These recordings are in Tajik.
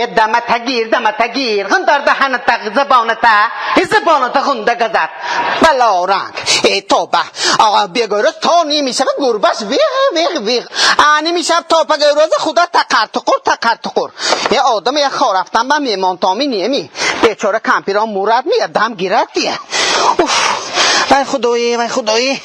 Дама тагир, дама тагир, ғундар даҳаната, забоната, забоната ғунда газад. Балоранг. Э тоба. Оға бегӯрӯз то нимишава гурбаш виғ виғ виғ. А нимишав то пагӯрӯза худа тақар туқур тақар туқур. Е одам я хор рафтан ба мемонтоми неми. Бечора кампирон мурад мия дам гирад дия. Уф. Вай худои, вай худои.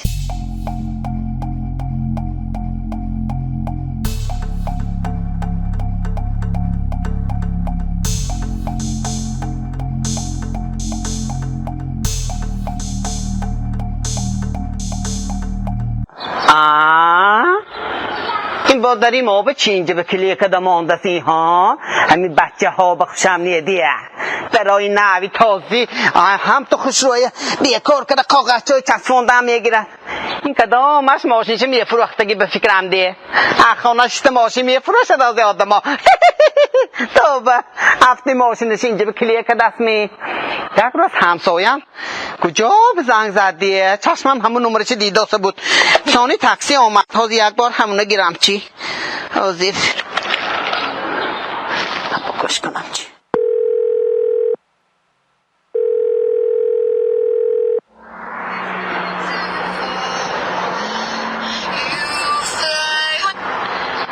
این با داریم آب چی اینجا به کلیه کدام آندسی ها همین بچه ها به خوشم نیدیه برای نوی تازی هم تو خوش روی بیکار کرده کاغذ چای چسبوندم میگیرن این کدامش ماشینش میفروختگی به فکرم دیه خانه شت ماشین میفروشد از آدم ها توبه هفته ماشینش اینجا به کلیه که دست می یک روز همسایم کجا به زنگ زد دیه چشمم همون نمره چه دیداسه بود ثانی تاکسی آمد حاضر یک بار همونه گیرم چی حاضر بکش کنم چی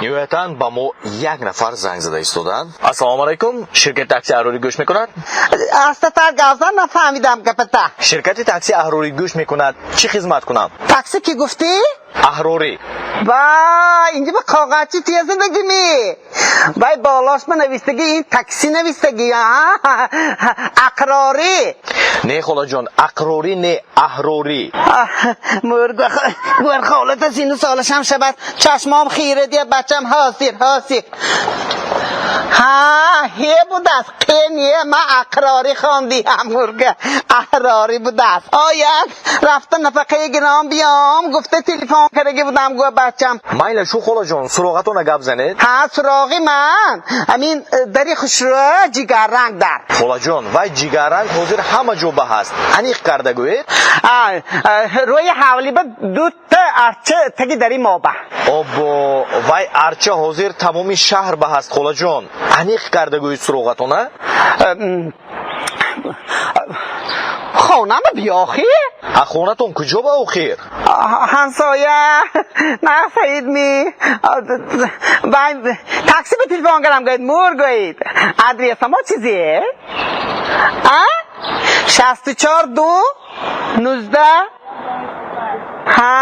ниҳоятан ба мо як нафар занг зада истоданд. Ассалому алайкум, ширкати такси Аҳрорӣ гӯш мекунад? Астатар гавзан нафаҳмидам гапата. Ширкати такси Аҳрорӣ гӯш мекунад. Чӣ хизмат кунам? Такси ки гуфтӣ? Аҳрорӣ. Ва инҷа ба коғазчи тия зиндагӣ ми? Вай болош ба навистагӣ ин такси навистагӣ, ақрорӣ. Не холаҷон, ақрорӣ не, аҳрорӣ. Мург гӯр холата сину солашам шавад, чашмом хира дия бачам ҳозир ҳозир. Ҳа, ҳе будааст, қе не, ман ақрорӣ хондиам мурга, аҳрорӣ будааст. Ояк рафта нафақаи гиром биём, гуфта телефон кардаги будам гӯ бачам. Майла шу холаҷон, суроғатона гап занед. Ҳа, суроғи ман ҳамин дари хушрӯ ҷигарранг дар. Холаҷон, вай ҷигарранг ҳозир ҳама ҷо ба ҳаст. Аниқ карда гӯед. Рӯи ҳавлӣ ба дута арча таги дари мо ба. Обо, вай арча ҳозир тамоми шаҳр ба ҳаст холаҷон. Аниқ карда гӯед суроғатона. Хонама биё охир. А хонатон куҷо ба охир? Ҳамсоя, на саид ми. Вай такси ба телефон кардам гӯед, мур гӯед. Адреса мо чизе? А? 64 2 19. Ҳа,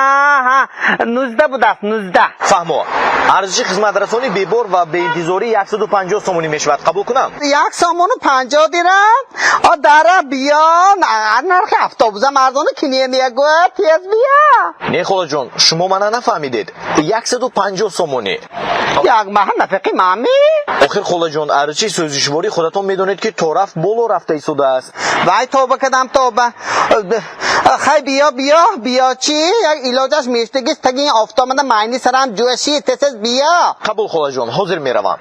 ҳа, 19 будааст, 19. Фаҳмо. Арзиши хизматрасонӣ бебор ва беинтизорӣ 150 сомонӣ мешавад. Қабул кунам? 1 сомону 50 дирам. О дара биё, нархи автобуса мардону ки немегӯяд, тез биё. Не холаҷон, шумо мана нафаҳмидед. 150 сомонӣ. Як маҳа нафиқи мами? Охир холаҷон, арзиши сӯзишворӣ худатон медонед ки то рафт боло рафта истодааст. Вай тоба кадам тоба. Хай биё биё биё чӣ? Як илоҷаш мештагист таги ин офтобада майни сарам ҷӯши, тез биё. Қабул холаҷон, ҳозир меравам.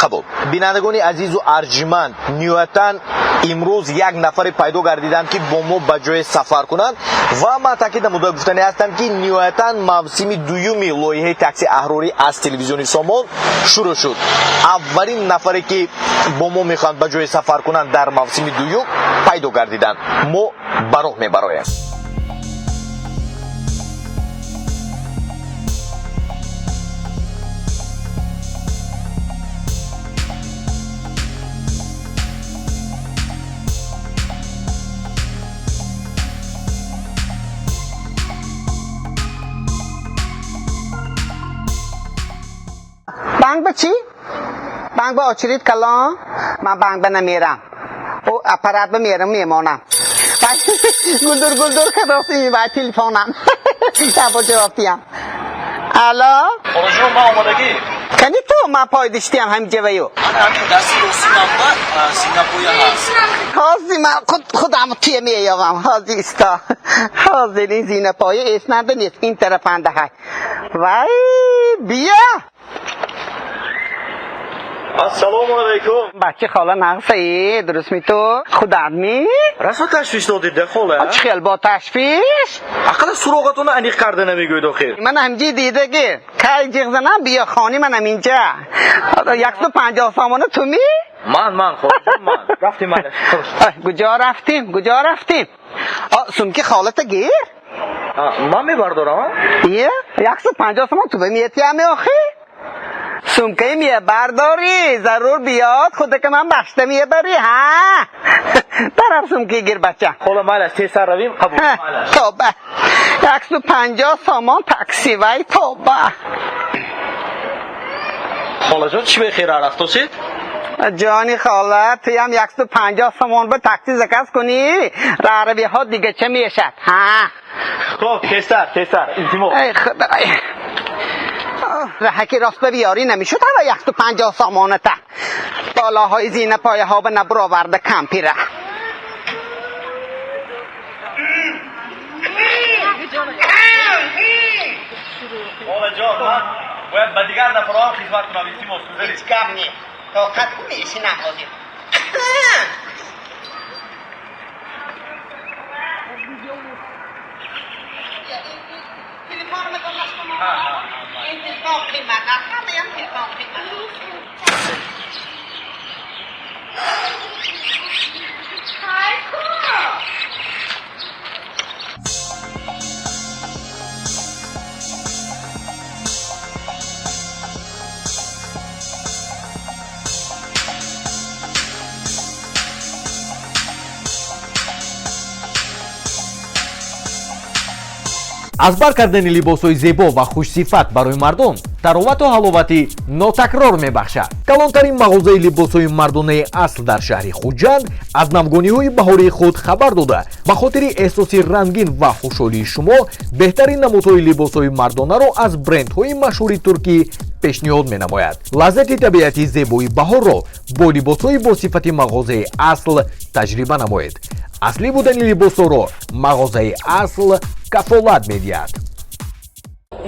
Қабул. Бинандагони азизу арҷманд, ниҳоятан имрӯз як нафаре пайдо гардиданд ки бо мо ба ҷое сафар кунанд ва ман таъкид намуда гуфтанӣ ҳастам ки ниҳоятан мавсими дуюми лоиҳаи такси Аҳрорӣ аз телевизиони Сомон шурӯъ шуд. Аввалин нафаре ки бо мо мехоҳанд ба ҷое сафар кунанд дар мавсими дуюм пайдо гардиданд. Мо ба роҳ мебароем. Банк ба чӣ? Банк ба очирид калон? Ман банк ба намерам. О аппарат ба мерам мемонам. Гулдур гулдур кадоси вай телефонам. Табо ҷавоб диҳам. Алло? Холаҷон, ман омодагӣ. Кани ту ман пойдиштиам ҳамин ҷаваю. Ман ҳамин дасти рости манба зинапоя ҳаст. Ҳозир ман худам туя меёвам. Ҳозир иста. Ҳозир ин зинапоя эснанда нест. Ин тарафанда ҳай. Вай биё. Ассалому алайкум. Бача хола нағзаи, дуруст ми ту? Худат ми? Расо ташвиш додид да хола? Чӣ хел бо ташвиш? Ақалла суроғатонро аниқ карда намегӯед охир. Ман ҳамҷи дидаги. Кай ҷиғ занам биё хони манам инҷа. 150 сомона ту ми? Ман холаҷон, ман. Рафтем, майли. Куҷо рафтем? Куҷо рафтем? Сумки холата гир. Ман мебардорам, а? Ие, 150 сомон ту ба метиҳам охи? Сумкаи мебардорӣ, зарур биёд, худака ман бахшта мебарӣ, ҳа? Барам сумки гир, бача. Хола, майлаш, тезтар равем, қабул. Майлаш. Тоба. 150 сомон такси, вай тоба. Холаҷон, чӣ бехера рафтосед? Ҷони хола, туям 150 сомон ба такси заказ кунӣ, раҳравиҳо дига ча мешад, ҳа? Хоб, тезтар, тезтар, илтимос. Эй худой. Раҳаки рост ба биёрӣ намешуд ҳава 150 сомоната. Болоҳои зина пояҳо ба набуроварда кампира. Холаҷон, ман бояд ба дигар нафарҳо хизмат кунам, илтимос, гузаред. Ҳеҷ гап не. Тоқат мешинам ҳозир. Ин телефон қимат аст, ҳамаям телефон қимат. Аз бар кардани либосҳои зебо ва хушсифат барои мардон таровату ҳаловати нотакрор мебахшад. Калонтарин мағозаи либосҳои мардонаи асл дар шаҳри Хуҷанд аз навгониҳои баҳории худ хабар дода, ба хотири эҳсоси рангин ва хушҳолии шумо беҳтарин намудҳои либосҳои мардонаро аз брендҳои машҳури туркӣ пешниҳод менамояд. Лаззати табиати зебои баҳорро бо либосҳои бо сифати мағозаи асл таҷриба намоед. Аслӣ будани либосҳоро мағозаи асл кафолат медиҳад.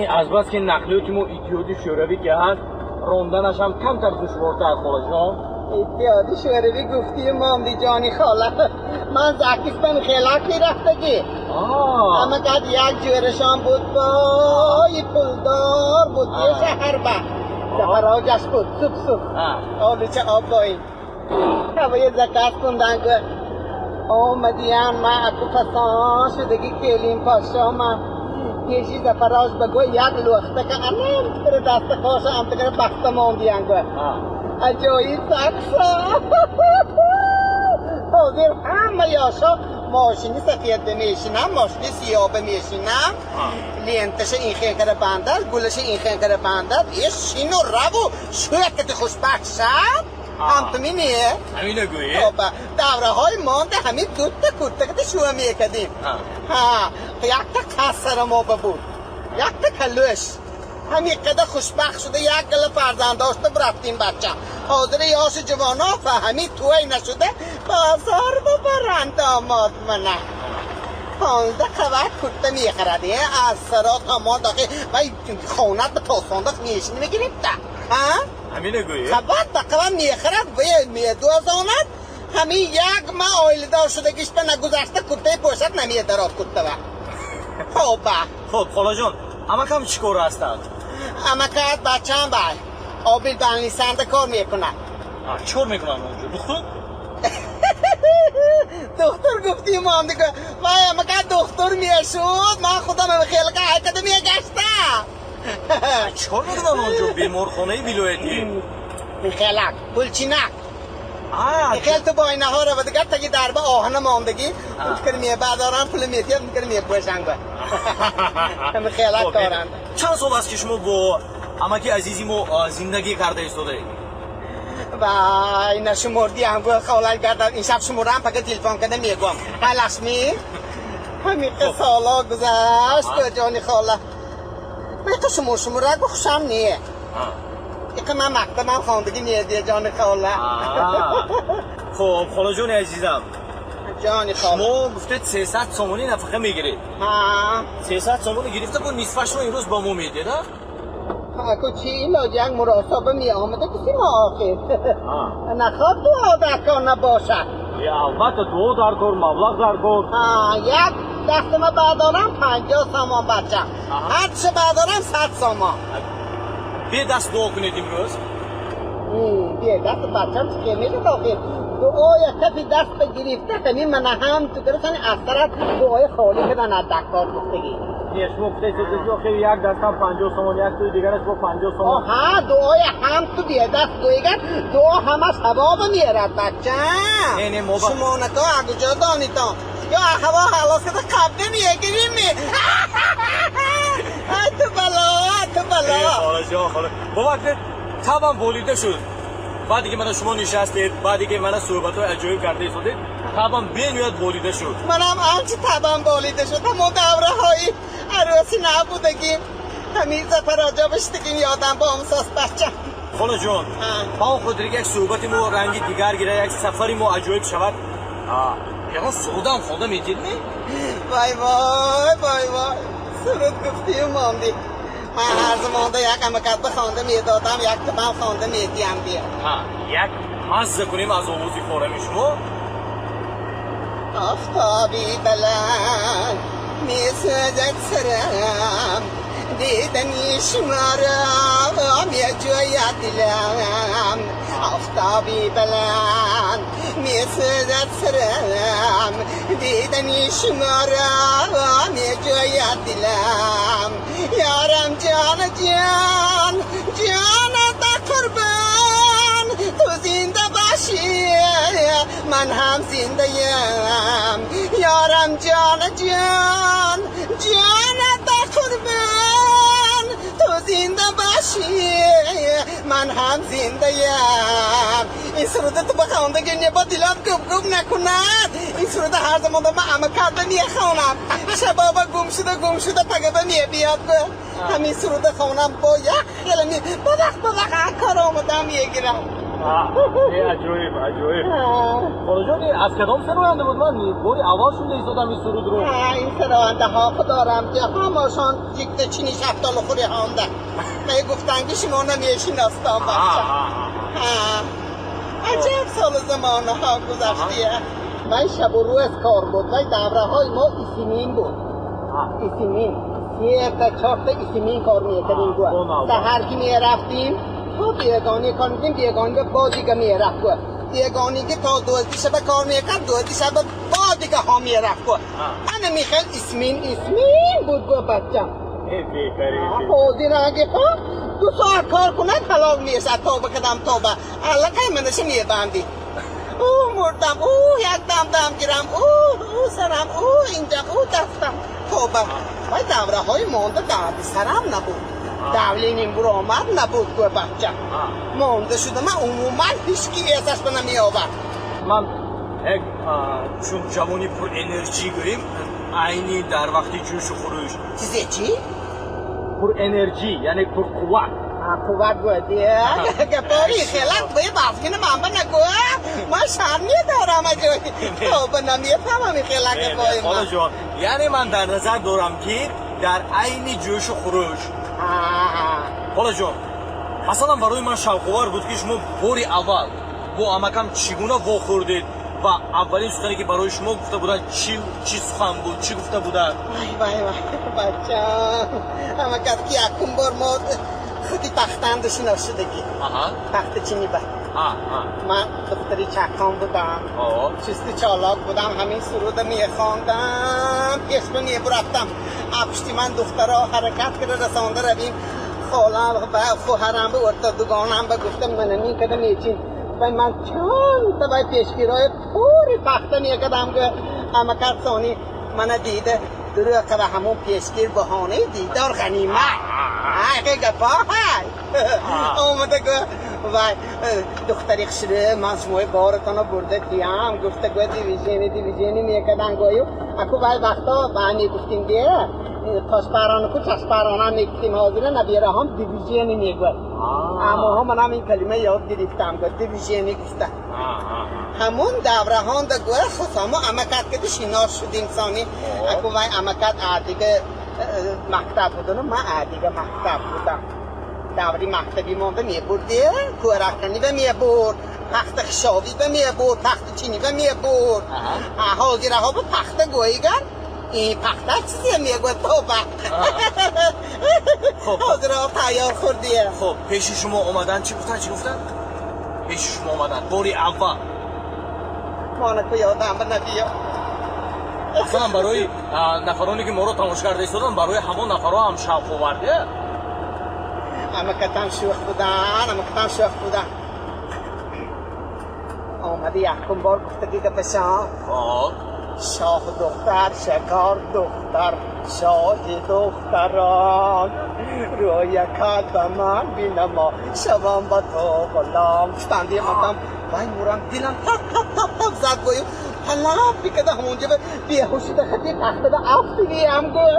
Ин азбаски нақлиёти мо Иттиҳоди Шӯравӣ ки ҳаст, ронданаш ҳам камтар душвортар, холаҷон. Иттиҳоди Шӯравӣ гуфтӣ, момди ҷони хола. Ман Закистон хелак мерафтагӣ. Ама қад як ҷӯрашон буд, бой пулдор буд, е шаҳр ба. Сафароҷаш буд, суп суп. Олича об боин. Ҳавои заказ кундан гӯ. Омадиям ман аку фасон шудагӣ келин подшо ман. Пеши Зафароҷ ба гӯ як лӯхтака анам тикра даста хоша ам тикра бахта мондиян гӯ. Аҷоиб сакса. Ҳозир ҳама ёшо мошини сафед мешинам, мошини сиёҳ мешинам. Ленташа ин хел кара бандад, гулаша ин хел кара бандад. Е шину раву шӯякати хушбахт шав. Ҳам ту мине? Ҳамина гӯед? Тоба, давраҳои монда ҳамин дутта куртакати шӯа мекардем. Ҳа, якта қассара мо ба буд, якта калӯш. Ҳамин қадар хушбахт шуда як гала фарзанд дошта рафтем бача. Ҳозири ёши ҷавоно ва ҳамин тӯй нашуда бозор бибаранд домод мана. 15 қават курта мехарад, аз саро тамон дохил ва хонат ба тосондақ мешини мегирифта. Ҳа? Ҳамина гӯед? Қават ба қават мехарад ва медӯзонад. Ҳамин як ма оиладор шудагиш ба нагузашта куртаи пӯшад намедарод куртава. Хоба. Хоб, холаҷон, амакам чӣ кор ҳастанд? Амакат бачаам бай. Обил банлисанда кор мекунад. Чӣ кор мекунанд онҷо? Духтур? Духтур гуфтӣ мондиго. Вай амакат духтур мешуд, ман худам хеле ҳайкада мегаштам. Чӣ кор мекунанд онҷо? Беморхонаи вилоятӣ? Хелак, пулчинак. Хел ту бойнаҳо рава дигар таги дарба оҳана мондагӣ. Ункар мебардорам, пули метиҳад, ункар мепӯшам ба. Ҳами хелак доранд. Чанд сол аст ки шумо бо амаки азизи мо зиндагӣ карда истодаед? Вай, нашумурдиам бо холай гардам. Ин шаб шумурам, пага телефон карда мегӯям. Ҳа, Лакшми? Ҳамин солҳо гузашт, ҷони хола. Ман то шумур шумурак хушам не. Иқа ман мактабам хондагӣ не, ҷони хола. Хоб, холаҷони азизам. Ҷони хола. Шумо гуфтед 300 сомонӣ нафақа мегиред. Ҳа. 300 сомонӣ гирифта бо нисфашро имрӯз ба мо медиҳед, а? Аку чӣ илоҷ, як мурособа меомада киси мо охир. Наход дуо дар кор набошад. Албатта дуо дар кор, маблағ дар кор. Ҳа, як дастама бардорам 50 сомон бача. Ҳарчи бардорам 100 сомон. Бе даст дуо кунед имрӯз. Даст бачам чӣ мешад охир? Дуоя кафи даст гирифта ҳамин мана ҳам ту гирифтани аз тараф дуои холӣ кадан аз даккор гуфтагӣ. Не, шумо гуфтаед, ки охир як дастам 50 сомон, як туи дигараш бо 50 сомон. Ҳа, дуоя ҳам ту бедаст гӯйгар, дуо ҳама савоба меорад, бачам. Не, не, мо шумо нако куҷо донитон? Ё ҳаво халос када қабда мегирим? Ай ту бало, ай ту бало. Холаҷон, хола, бовар кунед, табам болида шуд. Баъде ки мана шумо нишастед, баъде ки мана суҳбатҳои аҷоиб карда истодед, табам бениҳоят болида шуд. Манам анчи табам болида шуд. Ҳамон давраҳои арӯсӣ набудагим, ҳамин зафароҷо бишдагим, ёдам ба омсоз, бачам. Холаҷон, ба он хотире ки як суҳбати мо ранги дигар гирад, як сафари мо аҷоиб шавад, ягон сурудам хонда медидми? Вай вой, вой вой, суруд гуфтию мондӣ. Ман ҳар замонда як амакатба хонда медодам, як тубам хонда медиям, бия. Як мазза кунем аз овози форами шумо. Офтоби баланд месӯзад сарам, дидани шуморо меҷӯяд дилам. Офтоби баланд месӯзад сарам, дидани шуморо меҷӯяд дилам. Ёрам ҷон, ҷон ҷоната қурбон, ту зинда бошӣ, ман ҳам зиндаям. Ёрам ҷон, ҷон ҷоната қурбон, ту зинда бошӣ, ман ҳам зиндаям. Ин суруда ту бахондаги не бо дилат губ губ накунад. Ин суруда ҳар замонда ман амакарда мехонам. Шабоба гум шуда, гум шуда, пагаба мебиёд. Гу ҳамин суруда хонам, бо як хеле ба вақт ба вақт кор омадам мегирам. Аҷоиб, аҷоиб, холаҷон. Аз кадом сароянда буд? Ман бори аввал шунда истодам ин сурудро. Ин сарояндаҳо худорам ки ҳамашон ҷигда чини шафтолу хури ҳонда май гуфтан ки шумо намешиностон, бача. Аҷаб солу замонаҳо гузаштия. Вай шабу рӯз кор буд. Вай давраҳои мо исмин буд, исмин, сета чорта исмин кор мекардем. Гу саҳар ки мерафтим, то бегонӣ кор мекардем, бегонӣ бо дига мерафт. Гу бегонӣ ки то 12 шаба кор мекард, 12 шаба бо дига ҳо мерафт. Гу ана михел исмин исмин буд, гу бачам. Ҳозираги ҳо 2 соат кор кунад, ҳалол мешад. Тоба кадам, тоба, аллакай манаша мебандӣ. Ӯ мурдам, ӯ як дам дам гирам, ӯ ӯ сарам, ӯ инҷам, ӯ дастам, тоба. Вай давраҳои монда дарди сарам набуд, давлением буромад набуд, гӯ бача. Монда шуда ман умуман ҳеҷ ки эҳсос ба намеовард. Ман як чун ҷавони пурэнерҷӣ гӯем, айни дар вақти ҷӯшу хурӯш. Чизе чӣ? Пурэнерҷӣ, яъне пурқувват. Қувват гӯди. Гапори хелак бе бафкина ман ба нагӯ, ман шарм медорам, аҷои тоба, намефаҳмам хелак гапои ман. Холаҷон, яъне ман дар назар дорам, ки дар айни ҷӯшу хурӯш, холаҷон, масалан, барои ман шавқовар буд, ки шумо бори аввал бо амакам чӣ гуна вохӯрдед ва аввалин сухане ки барои шумо гуфта буданд, чӣ сухан буд, чӣ гуфта буданд? Вай вай вай, бачам, амакат ки якум бор мо худи пахтанду шинос шудагӣ, пахта чини ба. Ман духтари чакон будам, чисти чолок будам, ҳамин суруда мехондам, пешба мебурафтам, пушти ман духтаро ҳаракат карда расонда равим. Холам ва хоҳарам ба орта дугонам ба гуфтам, манамин када мечин. Вай ман чанд та вай пешгирои пури пахта мекардам. Гӯ амакат сони мана дида, дурӯғ қава, ҳамон пешгир баҳонаи дидор ғанимат. Ай гапо ҳай омада, гӯ вай духтари хушрӯ, ман шумои боратона бурда диям гуфта, гӯ движение движение мекардан. Гӯю аку вай вақто ба мегуфтим, де тошпаронаку чашпарона мегуфтим, ҳозира набираҳом движение мегӯяд. Амоҳо манам ин калима ёд гирифтам, гӯ движение гуфта. Ҳамун давраҳонда гӯя хусамо амакат кади шинос шудим. Сони аку вай амакат адига мактаб будану ман адига мактаб будам. Даври мактаби монда мебурди, кӯракканӣ ба мебурд, пахта хишовӣ ба мебурд, пахта чинӣ ба мебурд. Ҳозираҳо ба пахта гӯиган, ин пахта чизе мегӯяд, тоба. Ҳозираҳо тайёр хӯрдия. Хоб, пеши шумо омадан чӣ гуфтанд, чӣ гуфтанд? Пеши шумо омадан бори аввал. Монако ёдам ба набиё. Масалан, барои нафароне ки моро тамошо карда истодан, барои ҳамон нафарҳо ҳам шавқовар де. Амакатам шӯх будан, амакатам шӯх будан. Омади якум бор гуфтаги гапашон. Хоб. Шоҳ духтар, шакор духтар, шоҳи духтарон, рӯякат ба ман бинамо, шавам ба ту ғулом. Гуфтанди мадам, вай мурам, дилам тап тап тап тап зад, гӯю палаб бикада, ҳамонҷа беҳушида хати тахтада афтидиам гӯ.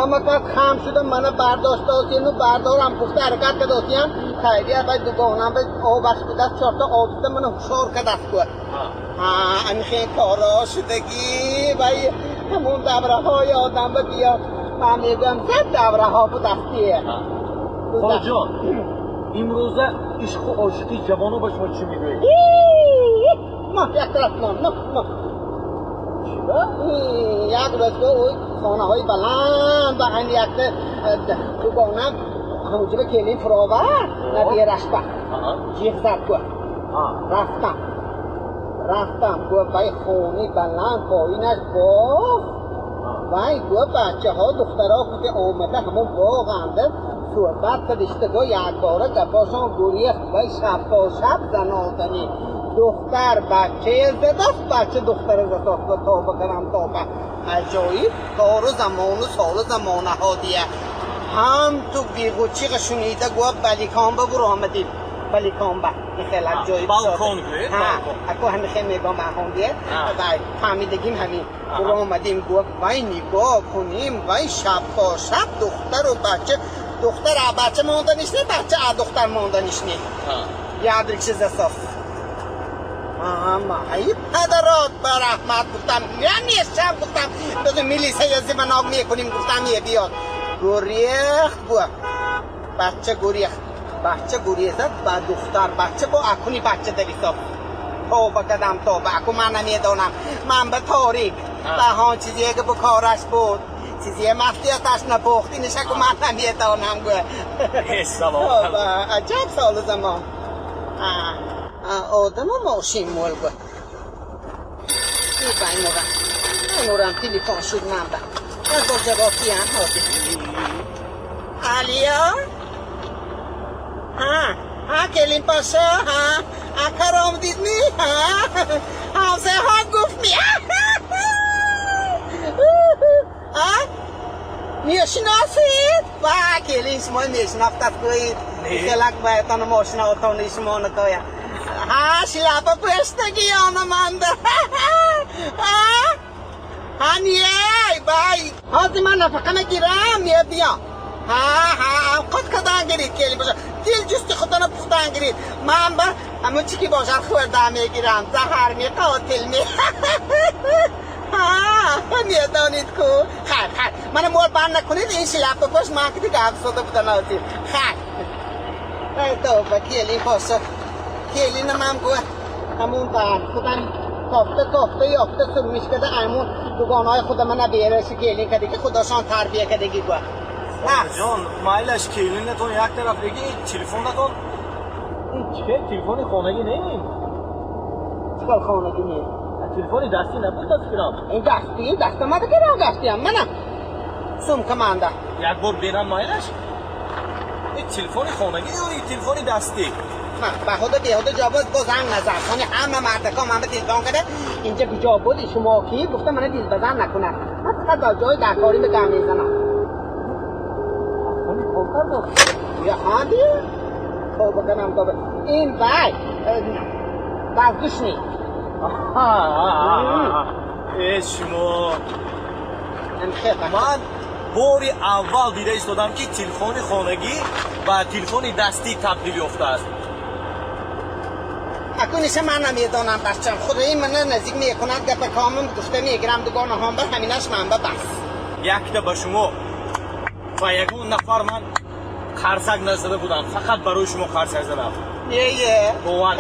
Амакат хам шуда мана бардоштосину бардорам гуфта ҳаракат кардосиям, хайрия вай дугонам ба обаш будаст, чорта об шуда мана ҳушёр кардаст гӯ. Ҳа, ами хел коро шудагӣ. Вай ҳамон давраҳо ёдам ба биёд, ман мегӯям, зад давраҳо будастие. Холаҷон, имрӯза ишқу ошиқии ҷавоно ба шумо чӣ мегӯед? Ма як тараф мон, ма ма як рӯз го ӯ хонаҳои баланд ба айн якта дугонам ҳамуҷиба келин фуровард, наберашба ҷиғ зад гӯ. Рафтам, рафтам гӯ, вай хони баланд, поинаш боғ, вай гӯ, бачаҳо, духтаро ки омада ҳамон боғанда суҳбат кардишта гӯ, якбора гапошон гурехт. Вай шаб то шаб занозанӣ, духтар бачае задаст, бача духтара задост. Ва тоба кардам, тоба, аҷоиб кору замону солу замонаҳо дия. Ҳам ту бигӯчиға шунида гӯ, баликонба буромадим, баликонба хел аҷоиб. Балкон гӯед. Ако ҳами хел мегӯям, аҳондие вай фаҳмидагим, ҳамин буромадим гӯ, вай нигоҳ куним, вай шаб то шаб духтару бача, духтар а бача монданиш не, бача а духтар монданиш не, ядрикши засос. Ама ай падарот ба раҳмат гуфтам, нешам гуфтам, бизо милисая звонок мекунем гуфтам, е биёд. Гурехт гӯ, бача гурехт, бача гурезад ба духтар, бача бо акуни бача дависоб. Тоба кардам, тоба, аку ман намедонам, ман ба торик ба ҳон чизе ки бу кораш буд, чизе мафтияташ напухт, инаш аку ман намедонам гӯ. Тоба, аҷаб солу замон. Одаму мошин мол гӯ. Вай мурам, мурам, телефон шуд, ман ба як бор ҷавоб диҳам ҳозир. Алё, ҳа ҳа, келин паша, ҳа, акаром дидми, ҳа, ҳамсояҳо гуфт ми, а мешиносед? Ва келин шумо мешинохтад гӯед, хелак баятона мошина отони шумо накоя. Ҳа, шляпа пӯштаги ёнаманда. Ҳа ҳа, не, вай ҳозир ман нафақа мегирам, мебиям. Ҳа ҳа, овқат кадан гирид, келин боша, дил ҷусти худона пухтан гирид, ман ба ҳамон чӣ ки бошад хӯрда мегирам, заҳар ми, қотил ми. Ҳа, медонид ку. Хайр, хайр, мана мол банд накунед, ин шляпа пӯш ман ки гап зада будан ҳозир. Хайр, ай тоба, келин поша, келинамам гӯ, ҳамун бар худам кофта кофта ёфта сурмиш када, ҳамун дугонаҳои худама набераши келин кадаги, худошон тарбия кадаги гӯ. Ҷон, майлаш, келинатон як тараф, лекин ин телефонатон ин чӣ телефони хонагӣ не? Чикор хонагӣ не? Телефони дастӣ набуд, ба фикрам. Ин дастӣ, дастамада гирам, дастиям мана сумка манда. Як бор берам, майлаш, ин телефони хонагӣ ё ин телефони дастӣ? Баҳода беҳуда ҷо буд, бо занг назар хони, ҳама мардакон ман ба телефон карда, инҷа куҷо буди, шумо ки гуфта, мана дилбазан накунад, ман фақат ба ҷои даркорӣ ба гам мезанам. Я ҳанди тоба кардам, тоба, ин вай воздушный. Э, шумо, ман бори аввал дида истодам, ки телефони хонагӣ ба телефони дастӣ табдил ёфтааст. Акуниша ман намедонам, бачам, худои мана наздик мекунад, гапа комим гуфта мегирам, дугонаҳом ба ҳаминаш ман ба бас. Якта ба шумо ва ягон нафар ман қарсак назада будам, фақат барои шумо қарсак задам. Е, бовар.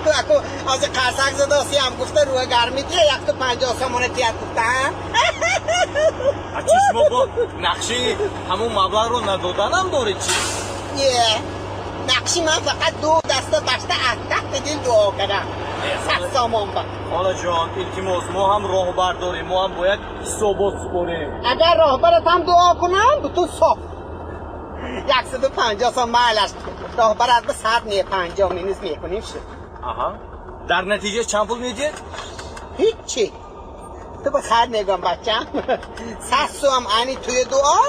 Ту аку ҳозир қарсак задосиам гуфта, рӯя гарми тия, 150 сомона тият гуфтаам. А чи, шумо бо нақшаи ҳамон маблағро надоданам доред, чи? Не, нақша. کشی من فقط دو دسته بسته از تحت دل دعا کردم. 100 سامان با. Холаҷон, илтимос, мо ҳам роҳбар дорем, мо ҳам бояд ҳисобот супорем. اگر راهبرت هم دعا کنم به تو صاف 150 سام معلش راهبرت به 100 نه 50 مینیز میکنیم شد. Аҳа, дар натиҷа чанд пул медиҳед? هیچی. تو به خر نگاه بچم. 100 سوم انی توی دعا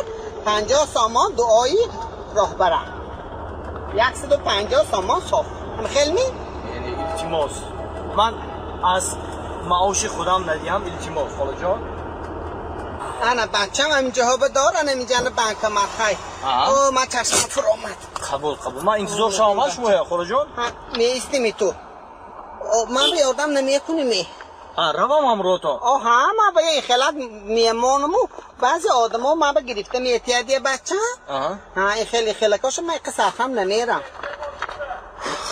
50 سامان دعایی راهبرم. 150 سامان صاف. هم خیلی می؟ Яъне илтимос, ман аз маоши худам надиҳам, илтимос, холаҷон. انا بچم همینجا بدار انا اینجا بانک ما خی. آه. او من چشم فرو اومد. Қабул, қабул, ман интизор шавам а шумоя, холаҷон? ها میستیم تو. او من به یادم نمیکنی می. Равам ҳамроҳтон. آها من با این خلق میمانمو بعضی آدما من به گرفته میتیادیه بچه. Аҳа. ها این خیلی خیلی من قصه هم نمیرم.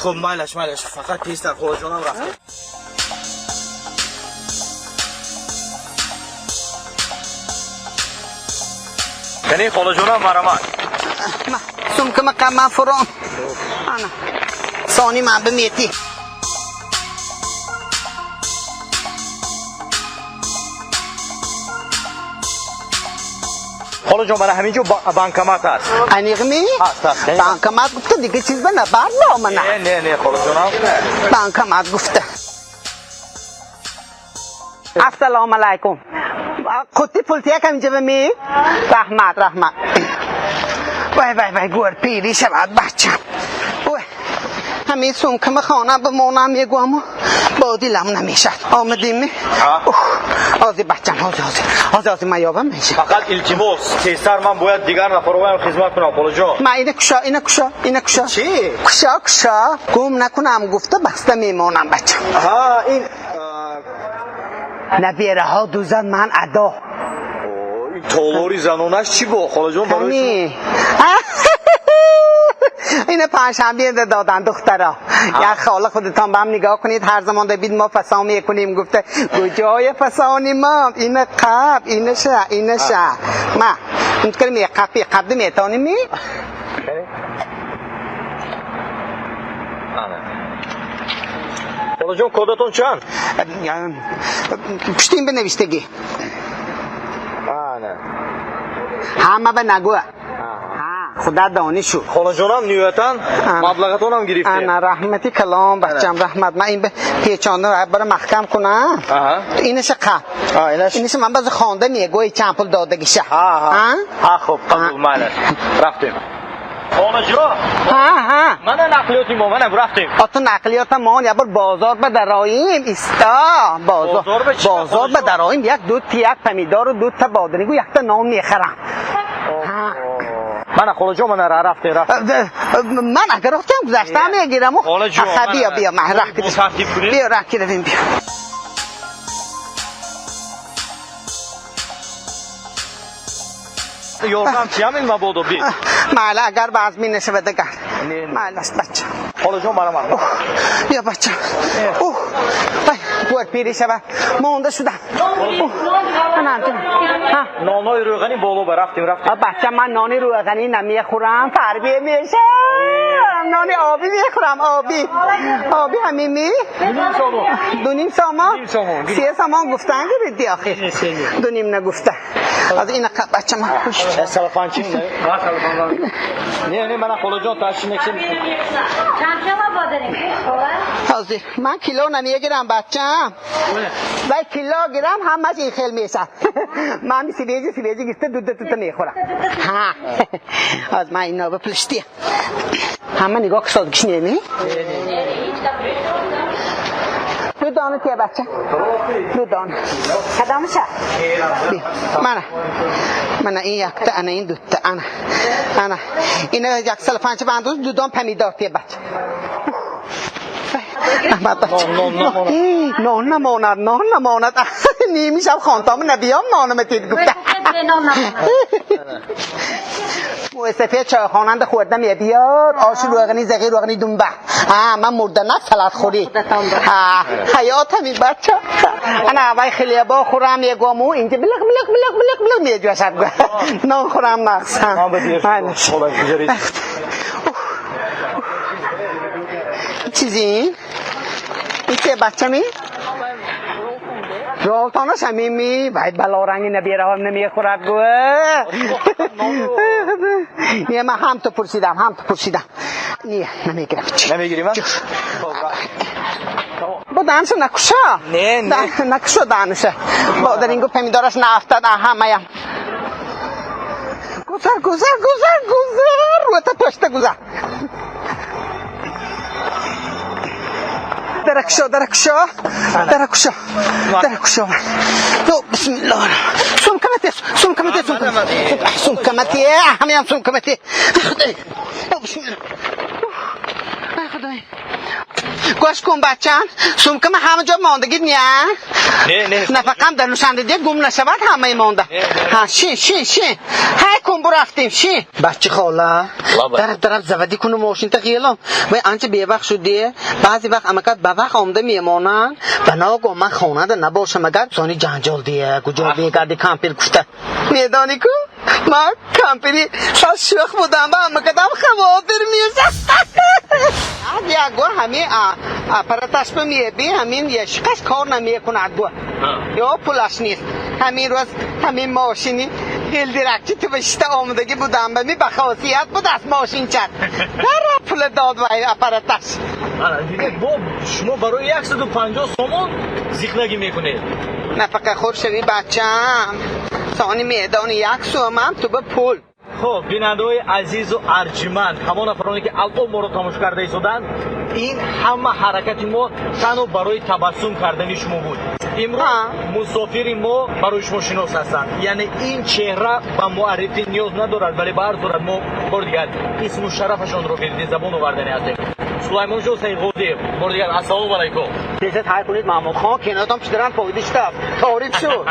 Хуб, майлаш, майлаш, фақат тезтар, холаҷонам, рафтем. Яъне холаҷонам, марамат. سمک مقام من فرام. انا ثانی من به میتی. Холаҷон, мана ҳамин ҷо банкомат аст. انیق می؟ هست، هست. بانکمات گفته دیگه چیز به نبر با من. Не, не, не, холаҷонам. بانکمات گفته. السلام علیکم. قطی پول یکم اینجا به می؟ رحمت رحمت. وای وای وای گور پیری شود بچم. وای همین سمکم خانه بمانم میگم با دلم نمیشد. آمدیم می؟ آه. اوه، آزی بچم آزی آزی آزی آزی من یابم میشه. Фақат илтимос, тезтар, ман бояд дигар нафароям хизмат кунам, холаҷон. من اینه کشا اینه کشا اینه کشا. چی؟ کشا کشا گم نکنم گفته بسته میمانم بچم. Аҳа, ин نبیره ها دوزن من ادا. ин толори занонаш чӣ бо, холаҷон, барои шумо? همین. اینه پنجشنبه دادن دخترا. یا خاله خودتان به هم نگاه کنید هر زمان دبید ما فسا میکنیم گفته کجای فسانی ما اینه قب اینه شه اینه شه ما اون کلمه می قپی قبل میتونی می. Ана. Холаҷон, кодатон чанд? پشتیم به نوشتگی. Ана. همه به نگو ها خدا دانشو. Холаҷонам, ниҳоятан Ана. маблағатонам гирифтем. انا رحمتی کلام بچم رحمت من این به پیچانده رو برای محکم کنم. Аҳа. اینش قب. А, инаш. اینش من باز خوانده میگوی چند پول دادگیشه. Ҳа, ҳа. ها؟ Ҳа, хуб, қабул, майлаш, рафтем, холаҷон. ها ها. Мана нақлиёти мо, мана рафтем. آتو نقلیات ما یه بار بازار به دراییم ایستا بازار بازار به چی؟ بازار به دراییم یک دو تا یک پمیدار و دو تا بادرنگ و یک تا نان میخرم. ها. Мана, холаҷон, мана рафтем, рафтем. من اگر رفتم گذشته میگیرم. خاله جون، بیا من- بیا من راه با ترتیب کنیم؟ بیا راه کردیم بیا. Ёрдам чиям ин мабодо би. معله اگر باز می نشود اگر نه، نه. معله است بچه. Холаҷон, мана ман. بیا بچه. اوه وای گور پیری شود مونده شدم. اوه. نه، نه. ها. Нонҳои рӯғанӣ боло ба, рафтем, рафтем. بچه من نان روغنی نمیخورم فربیه میشم نان آبی میخورم آبی آبی همین می دو نیم سامان. نیم سامان. سه سامان گفتن گریدی آخه دو نیم نگفته از این بچه من پشت. Салафанчи не, не, мана, холаҷон, ташинекши. Чанд кило бодарем? Хола? حاضر من کیلو نمیگیرم بچم و کیلو گیرم همش این خیل میشه. من سیبیجی سیبیجی گرفته دو دو تا میخورم. ها از من اینا بپلشتی همه نگاه که سادگیش نمی دو دانه تیه بچه دو دانه کدامشه بیا منه منه این یکتا انا این دوتا انا انا اینا یک سال پنج بندوز دو دان پمیدار تیه بچه. احمد بچه. نان، نان، نان. نان نماند نان نماند نیمی شب خانتام نبیام نانم تید گفته. موسفه چایخانند خورده می بیاد آش روغنی زغی روغنی دنبه. ها من مرده نه سلات خوری. ها حیات همین بچه انا اول خیلی با خورم یه گامو اینجا بلق بلق بلق بلق بلق می جوشد نان خورم نقصم. Ман ба дер. Хола, гузаред. Чизин? Ин се бачами? Ролтонаш ҳамин вай балоранги набираҳом намехӯрад гӯ. Не, ман ҳам ту пурсидам, ҳам ту пурсидам. Не, намегирам. Намегирӣ ман? Бо данша накуша. Не, не. Накуша данша. Бо дар ин гу помидораш наафтад ҳамаям. Гузар, гузар, гузар, гузар. Рӯта пошта гузар. Даракшо, даракшо, даракшо, даракшо. Ну, бисмиллоҳ. Сумкамате, сумкамате, сумкамате. Сумкамате, ҳамаям сумкамате. Худой. Бисмиллоҳ. Ай худой. Гӯш кун бачам, сумкама ҳама ҷо мондагит не? Не, не. Нафақам дар нушандиде гум нашавад ҳамаи монда. Ҳа, шин, шин, шин. Ҳай кун бурафтем, шин. Бачи хола, дараб дараб заводи куну мошинта ғиелом. Вай анча бевақт шуде. Баъзе вақт амакат ба вақт омда мемонанд. Ба ногоҳ ман хонада набошам агар сони ҷанҷол дия, куҷо бегарди кампир гуфта. Медонӣ ку? Ман кампири сал шӯх будам ба амакатам хавотир мешад. Ягон ҳамин аппараташба меби ҳамин яшиқаш кор намекунад гу. Ё пулаш нест. Ҳамин рӯз ҳамин мошини ғилдиракчи ту ба шита омадагӣ будам ба ми ба хосият будааст мошинчат. Дара пула дод вай аппараташ. Дидед, бо шумо барои 150 сомон зиқнагӣ мекунед. Нафақахӯр шави бачам. Сони медони як сӯмам ту ба пул. Хуб, бинандаҳои азизу арҷманд, ҳамон нафароне ки алон моро тамошо карда истоданд, ин ҳама ҳаракати мо танҳо барои табассум кардани шумо буд. Имрӯз мусофири мо барои шумо шинос ҳастанд. Яъне ин чеҳра ба муаррифӣ ниёз надорад, вале ба ҳар сурат мо бори дигар исму шарафашонро вирди забон овардани ҳастем. Сулаймонҷон Саидғозиев, бори дигар ассалому алайкум. Теза тай кунед Маҳмудхон, кинотон пишдаран фоида шудааст. Таъриф шуд.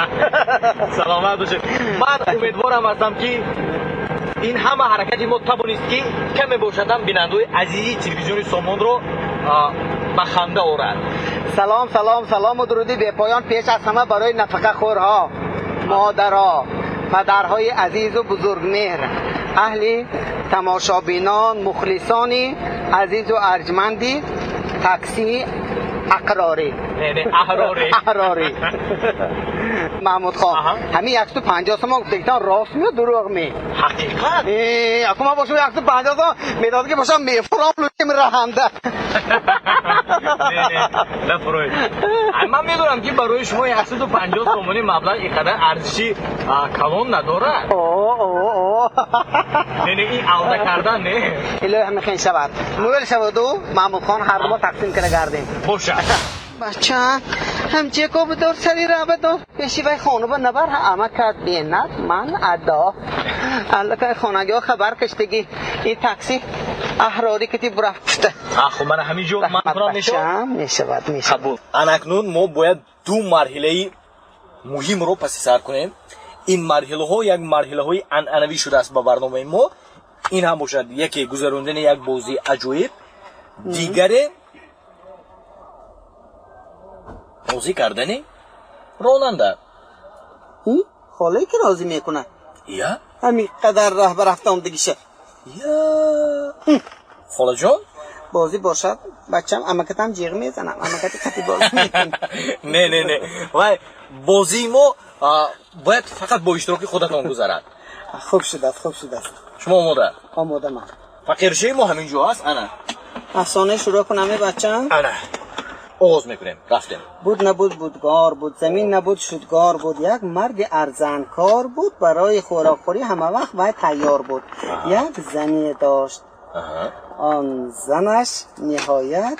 Саломат бошед. Ман умедворам ҳастам ки ин ҳама ҳаракати мо тавонист ки каме бошадам бинандаҳои азизи телевизиони Сомонро ба ханда орад. Салом, салом, салому дуруди бепоён пеш аз ҳама барои нафақахӯрҳо, модаро, падарҳои азизу бузургмеҳр, аҳли тамошобинон, мухлисони азизу арҷманди такси ақрорӣ. Не, не, аҳрорӣ. Аҳрорӣ. Маҳмудхон, ҳамин 150 сомон гуфтагитон рост меё дурӯғ ме? Ҳақиқат. Аку ман бошам 150 сомон медод ки бошам мефурам лутим раҳанда. Не, не, нафуроед. Ман медонам ки барои шумо 150 сомонӣ маблағ ин қадар арзиши калон надорад. О. Не, не, ин алда кардан не. Илоҳи ҳамин хел шавад. Мӯл шаваду Маҳмудхон ҳар ду мо тақсим кара гардем. Бошад. Бача, ҳамчеко бидор сари ра бидор. Пеши вай хона ба набар ама кард бенат ман адо. Аллакай хонагиҳо хабар каштагӣ. Ин такси аҳрорӣ кати бурафт гуфта. Хуб, мана ҳамин ҷо ман кунам мешавад? Мешавад, мешавад. Қабул. Анакнун мо бояд ду марҳилаи муҳимро паси сар кунем. Ин марҳилаҳо як марҳилаҳои анъанавӣ шудааст ба барномаи мо. Ин ҳам бошад яке гузарондани як бозии аҷоиб, дигаре розӣ кардани ронанда. Холае ки розӣ мекунад? Я? Ҳамин қадар раҳ ба рафта омдагиша. Я. Холаҷон? Бозӣ бошад, бачам амакатам ҷиғ мезанам, амакати қати бозӣ мекунам. Не, не, не. Вай бозии мо бояд фақат бо иштироки худатон гузарад. Хуб шудааст, хуб шудааст. Шумо омода? Омода ман. Фақиршаи мо ҳамин ҷо аст, ана. Афсона шурӯъ кунам бачам? Ана. Оғоз мекунем. Рафтем. Буд набуд будгор буд, замин набуд шудгор буд, як марди арзанкор буд, барои хӯрокхӯрӣ ҳама вақт вай тайёр буд. Як зане дошт. Он занаш ниҳоят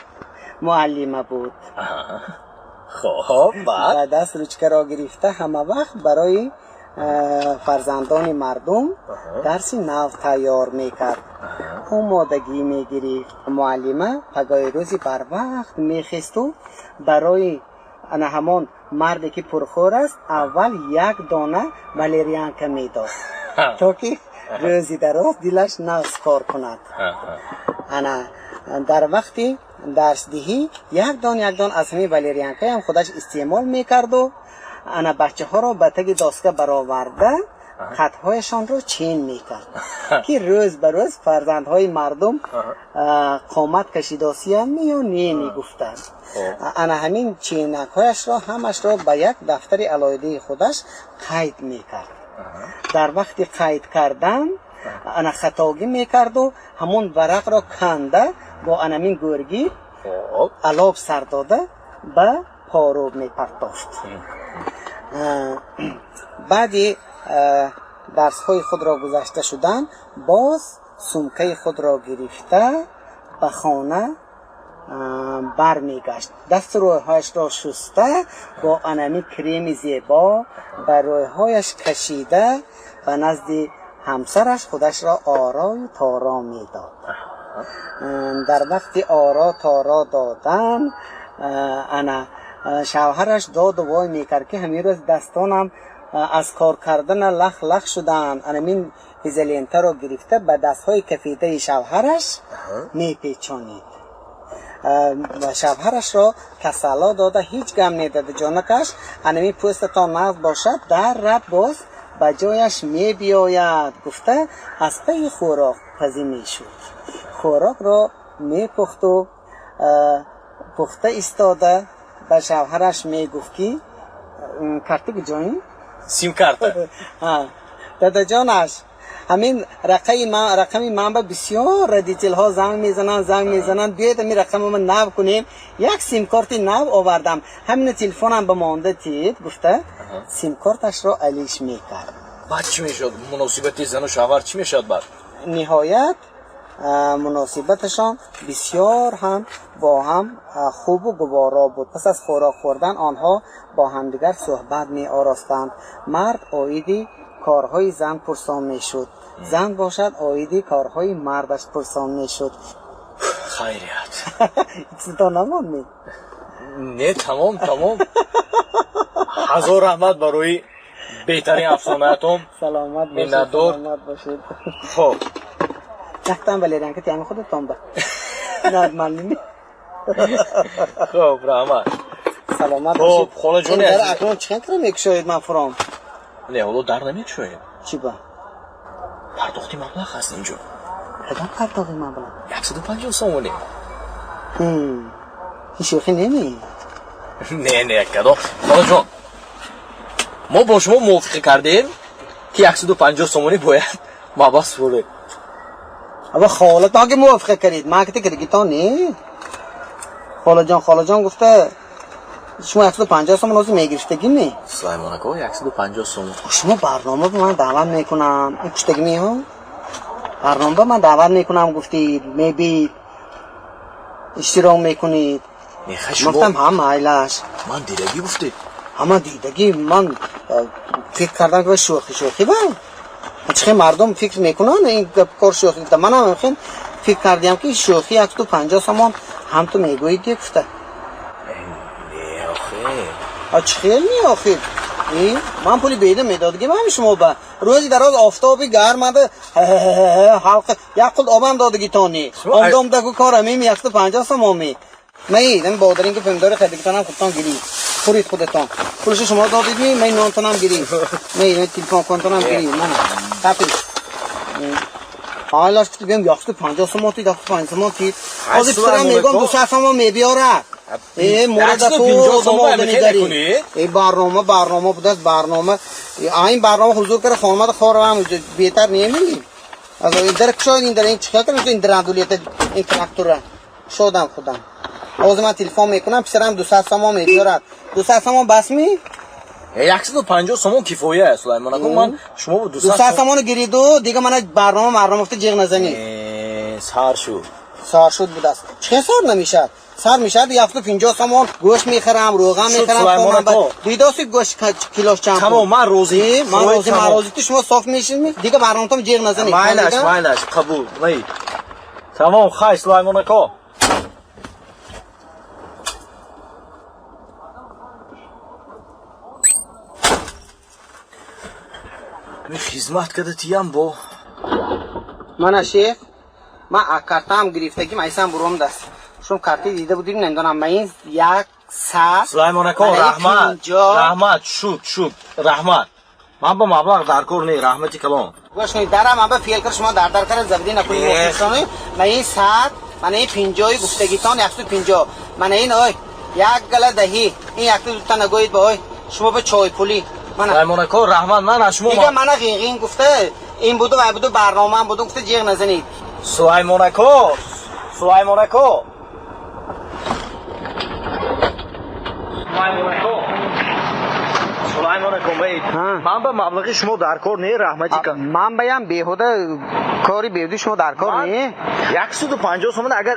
муаллима буд. Хоб, баъд? Ба даст ручкаро гирифта ҳама вақт барои фарзандони мардум дарси нав тайёр мекард. Омодагӣ мегирифт. Муаллима пагоҳи рӯзи барвақт мехесту барои ана ҳамон марде ки пурхӯр аст аввал як дона валерианка медод, то ки рӯзи дароз дилаш нағз кор кунад. Ана дар вақти дарсдиҳӣ як дон як дон аз ҳамин валерианкаам худаш истеъмол мекарду ана бачаҳоро ба таги доска бароварда Хатҳояшонро чин мекард, ки рӯз ба рӯз фарзандҳои мардум қомат кашидосиянд ё не мегуфтанд. Ана ҳамин чинакҳояшро ҳамашро ба як дафтари алоҳидаи худаш қайд мекард. Дар вақти қайд кардан ана хатогӣ мекарду ҳамон варақро канда бо анамин гӯргӣ алоб сар дода ба поруб мепартофт. Баъди дарсҳои худро гузашта шудан боз сумкаи худро гирифта ба хона бармегашт. Дасту рӯйҳояшро шуста бо анами креми зебо ба рӯйҳояш кашида ба назди ҳамсараш худашро орою торо медод. Дар вақти оро торо додан ана шавҳараш доду вой мекард, ки ҳамин рӯз дастонам аз кор кардана лах лах шуданд. Анамин изолентаро гирифта ба дастҳои кафидаи шавҳараш мепечонид ва шавҳарашро тасалло дода: ҳеҷ гам недада, ҷонакаш, анамин пӯстатон нағз бошад, дар раб боз ба ҷояш мебиёяд, гуфта аз пайи хӯрокпазӣ мешуд. Хӯрокро мепухту пухта истода ба шавҳараш мегуфт, ки карти куҷои? Симкарта. Дадаҷонаш, ҳамин рақами ман ба бисёр родительҳо занг мезананд, занг мезананд. Биёед, ҳамин рақамро нав кунем, як симкорти нав овардам, ҳамина телефонам ба монда тид, гуфта симкорташро алиш мекард. Баъд чӣ мешуд? Муносибати зану шавҳар чӣ мешуд баъд? Ниҳоят муносибаташон бисёр ҳам бо ҳам хубу гуворо буд. Пас аз хӯрок хӯрдан онҳо бо ҳамдигар суҳбат меоростанд. Мард оиди корҳои зан пурсон мешуд, зан бошад оиди корҳои мардаш пурсон мешуд. Хайрият. Чизто намонд? Не, тамом, тамом. Ҳазор раҳмат барои беҳтарин афсонаатон. Саломат бошед. Миннатдор. Саломат бошед. Хоб. Яктан валерьянка тиами худатон ба нормально. Хоб, раҳмат. Саломат Хоб, бошед. холаҷони Ин дар азиз. Акнун чӣ хел мекушоед, ман фуром? Не, ҳоло дар намекушоем. Чӣ ба? Пардохти маблағ ҳаст инҷо. Кадом пардохти маблағ? 150 сомонӣ. Ин шӯхӣ неми? Не, не, кадом, холаҷон, мо бо шумо мувофиқа кардем, ки 150 сомонӣ бояд маблағ супорем. Аба, холатон ки мувофиқа кардед, ман ки кардагитон не. Холаҷон, холаҷон гуфта, шумо 150 сомон ҳозир мегирифтагӣ не? Сулаймон ако, 150 сомон. Шумо барнома ба ман даъват мекунам, ин куштагӣ меҳо, барнома ба ман даъват мекунам гуфтид, мебид, иштирок мекунед. Меха, шумо Гуфтам, ҳа, майлаш. Ман дидагӣ гуфтед. Ҳама дидагӣ. Ман фикр кардам, ки шӯхӣ, шӯхӣ ба чихе мардум фикр мекунанд, ин гап кор шӯхӣ гуфта. Манам хел фикр кардиам, ки шӯхӣ 150 сомон ҳам ту мегӯӣ ди гуфта. Не, охе. А чӣ хел не, охир? Ман пули беда медодагим ҳами шумо ба рӯзи дароз офтоби гармада ҳалқа як қул обам додагитони. Омдомдаку кор ҳамин 150 сомон ми маи ин бодаринги помидори хадигитонам худтон гирӣ, хӯрид худатон, пулашо шумо додид ми май нонтонам гирӣ, май телефон контонам гирӣ, мана тапи ҳайлаш кути биям 150 сомон тид, 150 сомон тид. Ҳозир писарам мегӯям, 200 сомон мебиёрад. Э, мурада ту 150 сомон одам ҳамихел дари. мекунӣ? Э, барнома, барнома будааст, барнома. Ин барнома ҳузур кара хонамада хоравам беҳтар немили. Аз ин дар кушод, ин дар ин чӣ кардам, ин драндулета, ин трактора. Кушодам худам. Ҳозир ман телефон мекунам, писарам 200 сомон мебиёрад. 200 сомон бас ми? 150 сомон кифоя, Сулаймон ако, ман шумо бо 200 200 сомоно гириду, дига мана барнома марнома гуфта ҷиғ назанӣ. Сар шуд. Сар шуд будааст. Чӣ хел сар намешавад? Сар мешавад, 150 сомон гӯшт мехарам, рӯған Шуд, мехарам, Сулаймон хонам ба ако. Дидоси гӯшт килош чанд пул? Тамом, ман розӣ. Ман Фоиз розӣ, ман тамом. розӣ, ту шумо соф мешинми? Дига барноматон ҷиғ назанӣ. Майлаш, Фаҳмида? майлаш, қабул. Май. Тамом, хай, Сулаймон ако. Ми хизмат када тиям бо. Мана шеф, ман картаам гирифтагим, айсам буромдаст. Шум карти дида будим, намедонам, ман ин як сад Сулаймон ако, мана ин раҳмат. 50. Раҳмат, шуд, шуд. Раҳмат. Ман ба маблағ дар кор не, раҳмати калон. Гӯш кунед, дарам ман ба феъл кар шумо дар дар кара забди накунед. Эх. Мухлисони ман ин 100, ман ин 50-и гуфтагитон 150. Ман ин ой, як гала даҳӣ, ин якта дута нагӯед ба ой, шумо ба чойпулӣ. Мана. Сулаймон ако, раҳмат, ман аз шумо Дига мана ғин-ғин гуфта, ин буду вай буду барномаам буду гуфта ҷиғ назанед. Сулаймон ако, Сулаймон ако. Сулаймон ако. Сулаймон ако, Ҳа. ман ба маблағи шумо дар кор не, раҳмати калон. Ман баям беҳуда кори беҳуди шумо дар кор не. 150 сомон агар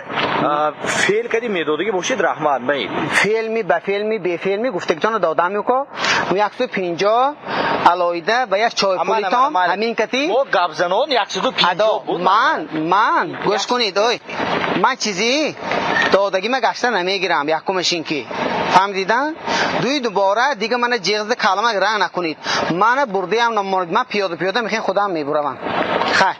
феъл кади медодагӣ бошед, раҳмат, баид. Филми ба филми бефилми гуфтагитонро додам юко. 150 алоҳида ба як чойпулитон ҳамин кати мо гапзанон 150 адо буд. Ман гӯш кунед, ой, ман чизи додагима гашта намегирам. Якумаш ин ки фаҳмидидан, дуи дубора дига мана ҷиғзда калама ранг накунед. Мана бурдиам намонед, ман пиёда пиёда мехен худам мебуравам. Хай.